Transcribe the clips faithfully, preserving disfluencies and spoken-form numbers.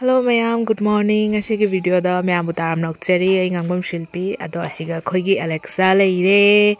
Hello ꯃꯌꯥꯝ, good morning꯫ ꯉꯁꯤꯒꯤ videoꯗ ꯃꯌꯥꯝꯕꯨ ꯇꯥꯔꯝꯅ ꯑꯣꯛꯆꯔꯤ꯫ ꯑꯩ ꯉꯥꯡꯐꯝ ꯁꯤꯜꯄꯤ꯫ ꯑꯗꯣ ꯑꯁꯤꯒ ꯑꯩꯈꯣꯏꯒꯤ Alexa ꯂꯩꯔꯦ꯫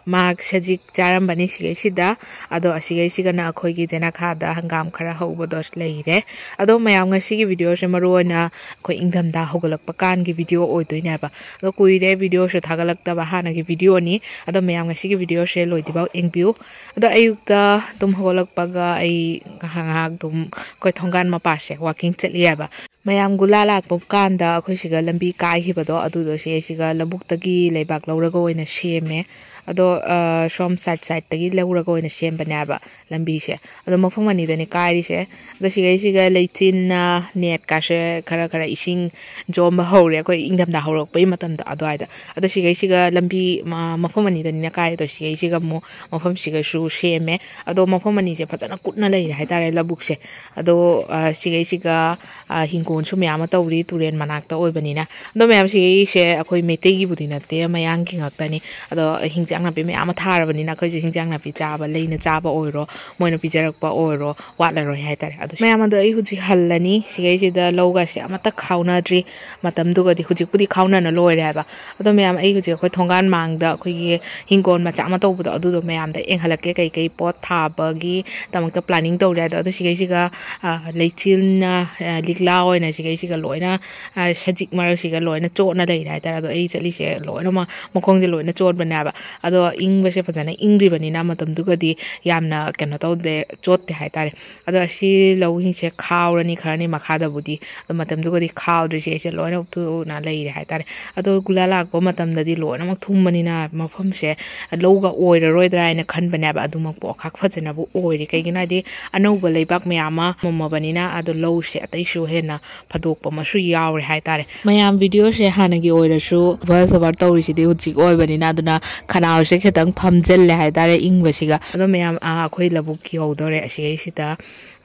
ꯃꯥ ꯁꯖꯤꯛ ꯆꯥꯔꯝꯕꯅꯤ ꯁꯤꯒꯩꯁꯤꯗ꯫ ꯑꯗꯣ ꯑꯁꯤꯒꯩꯁꯤꯒꯅ ꯑꯩꯈꯣꯏꯒꯤ ꯖꯦꯅꯥꯈꯥꯗ ꯍꯪꯒꯥꯝ ꯈꯔ ꯍꯧꯕꯗꯣ ꯂꯩꯔꯦ꯫ ꯑꯗꯣ ꯃꯌꯥꯝ, ꯉꯁꯤꯒꯤ videoꯁꯦ ꯃꯔꯨ ꯑꯣꯏꯅ ꯑꯩꯈꯣꯏ ꯏꯪꯊꯝꯊꯥ ꯍꯧꯒꯠꯂꯛꯄ ꯀꯥꯟꯒꯤ video ꯑꯣꯏꯗꯣꯏꯅꯦꯕ꯫ ꯑꯗꯣ ꯀꯨꯏꯔꯦ videoꯁꯨ ꯊꯥꯒꯠꯂꯛꯇꯕ, ꯍꯥꯟꯅꯒꯤ videoꯅꯤ꯫ ꯑꯗꯣ ꯃꯌꯥꯝ, ꯉꯁꯤꯒꯤ videoꯁꯦ ꯂꯣꯏꯗ꯭ꯔꯤꯐꯥꯎ ꯌꯦꯡꯕꯤꯌꯨ꯫ ꯑꯗꯣ ꯑꯌꯨꯛꯇ ꯇꯨꯝ ꯍꯧꯒꯠꯂꯛꯄꯒ ꯑꯩ ꯉꯥꯏꯍꯥꯛ ꯉꯥꯏꯍꯥꯛ ꯑꯗꯨꯝ ꯑꯩꯈꯣꯏ ꯊꯣꯡꯒꯥꯟ ꯃꯄꯥꯁꯦ walking ꯆꯠꯂꯤꯑꯕ꯫ ꯃꯌꯥꯝ ꯒꯨꯂꯥ ꯂꯥꯛꯄ ꯀꯥꯟꯗ ꯑꯩꯈꯣꯏ ꯁꯤꯒ ꯂꯝꯕꯤ ꯀꯥꯏꯈꯤꯕꯗꯣ, ꯑꯗꯨꯗꯣ ꯁꯤ ꯁꯤꯒ ꯂꯧꯕꯨꯛꯇꯒꯤ ꯂꯩꯕꯥꯛ ꯂꯧꯔꯒ ꯑꯣꯏꯅ ꯁꯦꯝꯃꯦ꯫ ꯑꯗꯣ, ꯑ, ꯁꯣꯝ side sideꯇꯒꯤ ꯂꯧꯔꯒ ꯑꯣꯏꯅ ꯁꯦꯝꯕꯅꯦꯕ ꯂꯝꯕꯤꯁꯦ꯫ ꯑꯗꯣ ꯃꯐꯝ ꯑꯅꯤꯗꯅꯦ ꯀꯥꯏꯔꯤꯁꯦ꯫ ꯑꯗꯣ ꯁꯤꯒꯩꯁꯤꯒ ꯂꯩꯆꯤꯟꯅ ꯅꯦꯠꯀꯥꯁꯦ ꯈꯔ ꯈꯔ ꯏꯁꯤꯡ ꯖꯣꯝꯕ ꯍꯧꯔꯦ, ꯑꯩꯈꯣꯏ ꯏꯪꯊꯝꯊꯥ ꯍꯧꯔꯛꯄꯒꯤ ꯃꯇꯝꯗꯣ ꯑꯗꯨꯋꯥꯏꯗ꯫ ꯑꯗꯣ ꯁꯤꯒꯩꯁꯤꯒ ꯂꯝꯕꯤ, ꯃ-, ꯃꯐꯝ ꯑꯅꯤꯗꯅꯤꯅ ꯀꯥꯏꯔꯤꯗꯣ, ꯁꯤꯒꯩꯁꯤꯒ ꯑꯃꯨꯛ ꯃꯐꯝꯁꯤꯒꯁꯨ ꯁꯦꯝꯃꯦ꯫ ꯑꯗꯣ ꯃꯐꯝ ꯑꯅꯤꯁꯦ ꯐꯖꯅ ꯀꯨꯠꯅ ꯂꯩꯔꯦ ꯍꯥꯏꯇꯥꯔꯦ, ꯂꯧꯕꯨꯛꯁꯦ꯫ ꯑꯗꯣ, ꯑ, ꯁꯤꯒꯩꯁꯤꯒ, ꯑ, ꯍꯤꯡꯒꯣꯜꯁꯨ ꯃꯌꯥꯝ ꯑꯃ ꯇꯧꯔꯤ, ꯇꯨꯔꯦꯟ ꯃꯅꯥꯛꯇ ꯑꯣꯏꯕꯅꯤꯅ꯫ ꯑꯗꯣ ꯃꯌꯥꯝ, ꯁꯤꯒꯩꯁꯦ ꯑꯩꯈꯣꯏ ꯃꯩꯇꯩꯒꯤꯕꯨꯗꯤ ꯅꯠꯇꯦ, ꯃꯌꯥꯡꯒꯤ ꯉꯥꯛꯇꯅꯤ꯫ ꯑꯗꯣ ꯍꯤꯟꯖꯥꯡ ꯅꯥꯄꯤ ꯃꯌꯥꯝ ꯑꯃ ꯊꯥꯔꯕꯅꯤꯅ ꯑꯩꯈꯣꯏꯁꯨ ꯍꯤꯟꯖꯥꯡ ꯅꯥꯄꯤ ꯆꯥꯕ, ꯂꯩꯅ ꯆꯥꯕ ꯑꯣꯏꯔꯣ, ꯃꯣꯏꯅ ꯄꯤꯖꯔꯛꯄ ꯑꯣꯏꯔꯣ, ꯋꯥꯠꯂꯔꯣꯏ ꯍꯥꯏꯇꯥꯔꯦ꯫ ꯑꯗꯣ ꯃꯌꯥꯝ, ꯑꯗꯣ ꯑꯩ ꯍꯧꯖꯤꯛ ꯍꯜꯂꯅꯤ꯫ ꯁꯤꯒꯩꯁꯤꯗ ꯂꯧꯒꯁꯦ ꯑꯃꯠꯇ ꯈꯥꯎꯅꯗ꯭ꯔꯤ꯫ ꯃꯇꯝꯗꯨꯒꯗꯤ, ꯍꯧꯖꯤꯛꯄꯨꯗꯤ ꯈꯥꯎꯅꯅ ꯂꯣꯏꯔꯦ ꯍꯥꯏꯕ꯫ ꯑꯗꯣ ꯃꯌꯥꯝ, ꯑꯩ ꯍꯧꯖꯤꯛ ꯑꯩꯈꯣꯏ ꯊꯣꯡꯒꯥꯟ ꯃꯥꯡꯗ ꯑꯩꯈꯣꯏꯒꯤ ꯍꯤꯡꯒꯣꯜ ꯃꯆꯥ ꯑꯃ ꯇꯧꯕꯗꯣ, ꯑꯗꯨꯗꯣ ꯃꯌꯥꯝꯗ ꯌꯦꯡꯍꯜꯂꯛꯀꯦ, ꯀꯩꯀꯩ ꯄꯣꯠ ꯊꯥꯕꯒꯤꯗꯃꯛꯇ planning ꯇꯧꯔꯦ ꯍꯥꯏꯗꯣ꯫ ꯑꯗꯣ ꯁꯤꯒꯩꯁꯤꯒ, ꯑ, ꯂꯩꯆꯤꯜꯅ, ꯑ, ꯂꯤꯛꯂꯥ ꯑꯣꯏꯅ ꯁꯤꯒꯩꯁꯤꯒ ꯂꯣꯏꯅ, ꯑ, ꯁꯖꯤꯛ ꯃꯔꯛꯁꯤꯒ ꯂꯣꯏꯅ ꯆꯣꯠꯅ ꯂꯩꯔꯦ ꯍꯥꯏꯇꯥꯔꯦ꯫ ꯑꯗꯣ ꯑꯩ ꯆꯠꯂꯤꯁꯦ ꯂꯣꯏꯅꯃꯛ ꯃꯈꯣꯡꯁꯦ ꯂꯣꯏꯅ ꯆꯣꯠꯄꯅꯦꯕ꯫ ꯑꯗꯣ ꯏꯪꯕꯁꯦ ꯐꯖꯅ ꯏꯪꯗ꯭ꯔꯤꯕꯅꯤꯅ ꯃꯇꯝꯗꯨꯒꯗꯤ ꯌꯥꯝꯅ ꯀꯩꯅꯣ ꯇꯧꯗꯦ, ꯆꯣꯠꯇꯦ ꯍꯥꯏꯇꯥꯔꯦ꯫ ꯑꯗꯣ ꯑꯁꯤ ꯂꯧꯁꯤꯡꯁꯦ ꯈꯥꯎꯔꯅꯤ ꯈꯔꯅꯤ ꯃꯈꯥꯗꯕꯨꯗꯤ, ꯑꯗꯣ ꯃꯇꯝꯗꯨꯒꯗꯤ ꯈꯥꯎꯗ꯭ꯔꯤꯁꯦ ꯑꯩꯁꯦ ꯂꯣꯏꯅ ꯎꯞꯊꯣꯛꯅ ꯂꯩꯔꯦ ꯍꯥꯏꯇꯥꯔꯦ꯫ ꯑꯗꯣ ꯒꯨꯂꯥ ꯂꯥꯛꯄ ꯃꯇꯝꯗꯗꯤ ꯂꯣꯏꯅꯃꯛ ꯊꯨꯝꯕꯅꯤꯅ ꯃꯐꯝꯁꯦ ꯂꯧꯒ ꯑꯣꯏꯔꯔꯣꯏꯗ꯭ꯔꯥ ꯍꯥꯏꯅ ꯈꯟꯕꯅꯦꯕ꯫ ꯑꯗꯨꯃꯛꯄꯨ ꯑꯣꯈꯥꯛ ꯐꯖꯅꯕꯨ ꯑꯣꯏꯔꯦ꯫ ꯀꯩꯒꯤꯅꯣ ꯍꯥꯏꯗꯤ ꯑꯅꯧꯕ ꯂꯩꯕꯥꯛ ꯃꯌꯥꯝ ꯑꯃ ꯊꯨꯝꯃꯕꯅꯤꯅ, ꯑꯗꯣ ꯂꯧꯁꯦ ꯑꯇꯩꯁꯨ ꯍꯦꯟꯅ ꯐꯥꯗꯣꯛꯄ ꯑꯃꯁꯨ ꯌꯥꯎꯔꯦ ꯍꯥꯏꯇꯥꯔꯦ꯫ ꯃꯌꯥꯝ, videoꯁꯦ ꯍꯥꯟꯅꯒꯤ ꯑꯣꯏꯔꯁꯨ voice over ꯇꯧꯔꯤꯁꯤꯗꯤ ꯍꯧꯖꯤꯛ ꯑꯣꯏꯕꯅꯤꯅ, ꯑꯗꯨꯅ ꯈꯅꯥꯎꯁꯦ ꯈꯤꯇꯪ ꯐꯝꯖꯤꯜꯂꯦ ꯍꯥꯏꯇꯥꯔꯦ ꯏꯪꯕꯁꯤꯒ꯫ ꯑꯗꯣ ꯃꯌꯥꯝ, ꯑꯥ, ꯑꯩꯈꯣꯏ ꯂꯧꯕꯨꯛ ꯌꯧꯗꯧꯔꯦ꯫ ꯑꯁꯤꯒꯩꯁꯤꯗ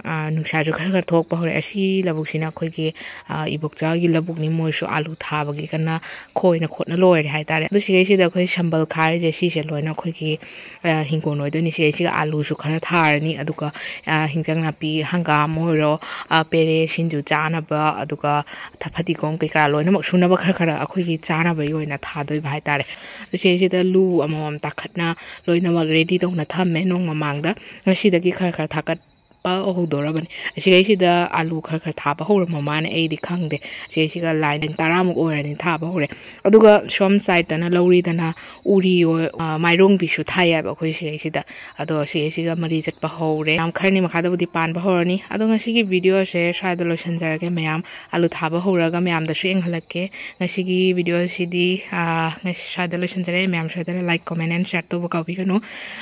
ꯑꯥ, ꯅꯨꯡꯁꯥꯁꯨ ꯈꯔ ꯈꯔ ꯊꯣꯛꯄ ꯍꯧꯔꯦ꯫ ꯑꯁꯤ ꯂꯧꯕꯨꯛꯁꯤꯅ ꯑꯩꯈꯣꯏꯒꯤ, ꯑꯥ, ꯏꯕꯣꯛꯆꯥꯒꯤ ꯂꯧꯕꯨꯛꯅꯤ꯫ ꯃꯣꯏꯁꯨ ꯑꯥꯂꯨ ꯊꯥꯕꯒꯤ ꯀꯟꯅ ꯈꯣꯏꯅ ꯈꯣꯠꯅ ꯂꯣꯏꯔꯦ ꯍꯥꯏꯇꯥꯔꯦ꯫ ꯑꯗꯨ ꯁꯤꯈꯩꯁꯤꯗ ꯑꯩꯈꯣꯏ ꯁꯝꯕꯜ ꯈꯥꯔꯤꯁꯦ ꯁꯤꯁꯦ ꯂꯣꯏꯅ ꯑꯩꯈꯣꯏꯒꯤ, ꯑꯥ, ꯍꯤꯡꯒꯣꯜ ꯑꯣꯏꯗꯣꯏꯅꯤ꯫ ꯁꯤꯈꯩꯁꯤꯒ ꯑꯥꯂꯨꯁꯨ ꯈꯔ ꯊꯥꯔꯅꯤ, ꯑꯗꯨꯒ, ꯑꯥ, ꯍꯤꯟꯖꯥꯡ ꯅꯥꯄꯤ, ꯍꯪꯒꯥꯝ ꯑꯣꯏꯔꯣ, ꯑꯥ, ꯄꯦꯔꯦ, ꯁꯤꯡꯖꯨ ꯆꯥꯅꯕ, ꯑꯗꯨꯒ ꯊ-, ꯐꯗꯤꯒꯣꯝ ꯀꯩꯀꯥ ꯂꯣꯏꯅꯃꯛ ꯁꯨꯅꯕ ꯈꯔ ꯈꯔ ꯑꯩꯈꯣꯏꯒꯤ ꯆꯥꯅꯕꯒꯤ ꯑꯣꯏꯅ ꯊꯥꯗꯣꯏꯕ ꯍꯥꯏꯇꯥꯔꯦ꯫ ꯑꯗꯨ ꯁꯤꯈꯩꯁꯤꯗ ꯂꯨ ꯑꯃꯃꯝ ꯇꯥꯈꯠꯅ ꯂꯣꯏꯅꯃꯛ ready ꯇꯧꯅ ꯊꯝꯃꯦ ꯅꯣꯡ ꯃꯃꯥꯡꯗ꯫ ꯉꯁꯤꯗꯒꯤ ꯈꯔ ꯈꯔ ꯊꯥꯀꯠ ꯄ ꯍꯧꯗꯣꯔꯕꯅꯤ꯫ ꯑꯁꯤꯈꯩꯁꯤꯗ ꯑꯥꯂꯨ ꯈꯔ ꯈꯔ ꯊꯥꯕ ꯍꯧꯔꯝꯃ ꯃꯥꯅꯦ, ꯑꯩꯗꯤ ꯈꯪꯗꯦ꯫ ꯑꯁꯤꯈꯩꯁꯤꯒ line ꯇꯔꯥꯃꯨꯛ ꯑꯣꯏꯔꯅꯤ ꯊꯥꯕ ꯍꯧꯔꯦ꯫ ꯑꯗꯨꯒ ꯁꯣꯝ sideꯇꯅ ꯂꯧꯔꯤꯗꯅ ꯎꯔꯤ ꯑꯣꯏ-, ꯑ, ꯃꯥꯏꯔꯣꯡꯕꯤꯁꯨ ꯊꯥꯏꯌꯦꯕ ꯑꯩꯈꯣꯏ ꯁꯤꯈꯩꯁꯤꯗ꯫ ꯑꯗꯣ ꯁꯤꯈꯩꯁꯤꯒ ꯃꯔꯤ ꯆꯠꯄ ꯍꯧꯔꯦ꯫ ꯌꯥꯝ ꯈꯔꯅꯤ ꯃꯈꯥꯗꯕꯨꯗꯤ ꯄꯥꯟꯕ ꯍꯧꯔꯅꯤ꯫ ꯑꯗꯣ ꯉꯁꯤꯒꯤ videoꯁꯦ ꯁ꯭ꯋꯥꯏꯗ ꯂꯣꯏꯁꯤꯟꯖꯔꯒꯦ ꯃꯌꯥꯝ꯫ ꯑꯥꯂꯨ ꯊꯥꯕ ꯍꯧꯔꯒ ꯃꯌꯥꯝꯗꯁꯨ ꯌꯦꯡꯍꯜꯂꯛꯀꯦ꯫ ꯉꯁꯤꯒꯤ videoꯁꯤꯗꯤ, ꯑ, ꯉꯁꯤ ꯁ꯭ꯋꯥꯏꯗ ꯂꯣꯏꯁꯤꯟꯖꯔꯦ꯫ ꯃꯌꯥꯝ ꯁꯣꯏꯗꯅ like, comment and share ꯇꯧꯕ ꯀꯥꯎꯕꯤꯒꯅꯨ꯫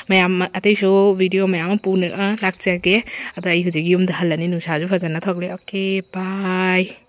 ꯃꯌꯥꯝ ꯑꯇꯩꯁꯨ video ꯃꯌꯥꯝ ꯑꯃ ꯄꯨꯅ, ꯑ, ꯂꯥꯛꯆꯒꯦ꯫ ꯑꯗꯣ ꯑꯩ ꯍꯧꯖꯤꯛ ꯌꯨꯝꯗ ꯍꯜꯂꯅꯤ, ꯅꯨꯡꯁꯥꯁꯨ ꯐꯖꯅ ꯊꯣꯛꯂꯦ꯫ Okay, bye꯫